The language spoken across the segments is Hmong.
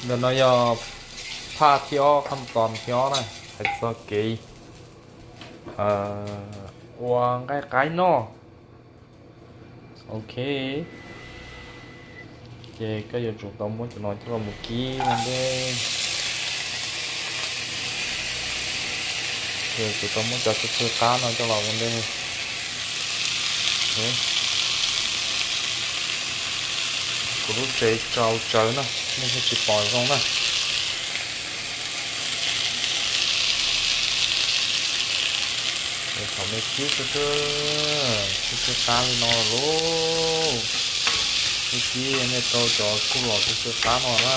Ntawm no yog phaj thib ob, qhaj tos thib ob na, hais txog kev ua nqaij qaib noj. Ok, ces koj yuav tsum tau muab cov no coj los mus kib ua ntej. Yuav tsum tau muab cov xwb xwb qab no coj los ua ntej. Kuv lub tsev tsaus tsawv na, nej thiaj tsis pom zoo na. Thaum nej kib xwb xwb qab li no lauj, nej kib nej tau cov kuj los xwb xwb qab no na.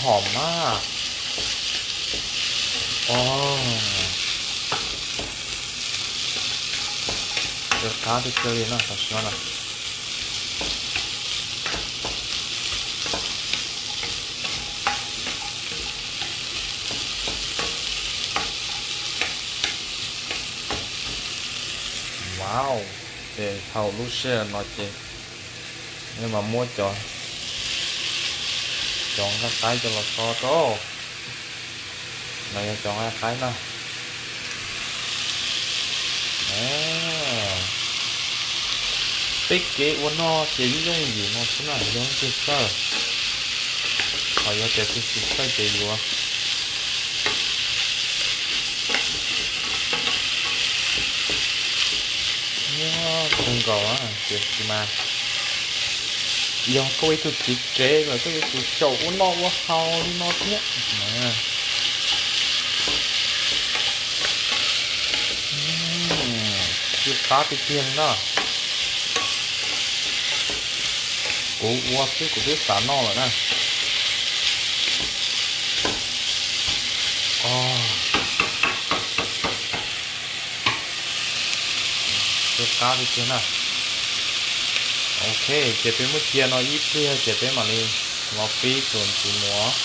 Hom mas. Qab tiag tiag li no tam sim no na. Wow, ces thaum lub sij hawm no ces nej mas muab cov, cov nqaij qaib coj los so rau. No yog cov nqaij qaib na. Peb kev ua noj ces yooj yooj yim no xwb na, yog leej twg txawj. Ho yog tias tsis txawj ces yuav muab kawg nkaus, tiam sis mas yog koj ua ib tug txiv tsev lawm koj yuav tsum xyaum ua noj ua haus li no thiab. Cub qab tiag tiag li na. Kuv ua xwb kuv twb xav noj lawm na. Cub qab tiag tiag na. Ok, ces peb muab cia no ib pliag ces peb mam li los pib tus ntxiv mus.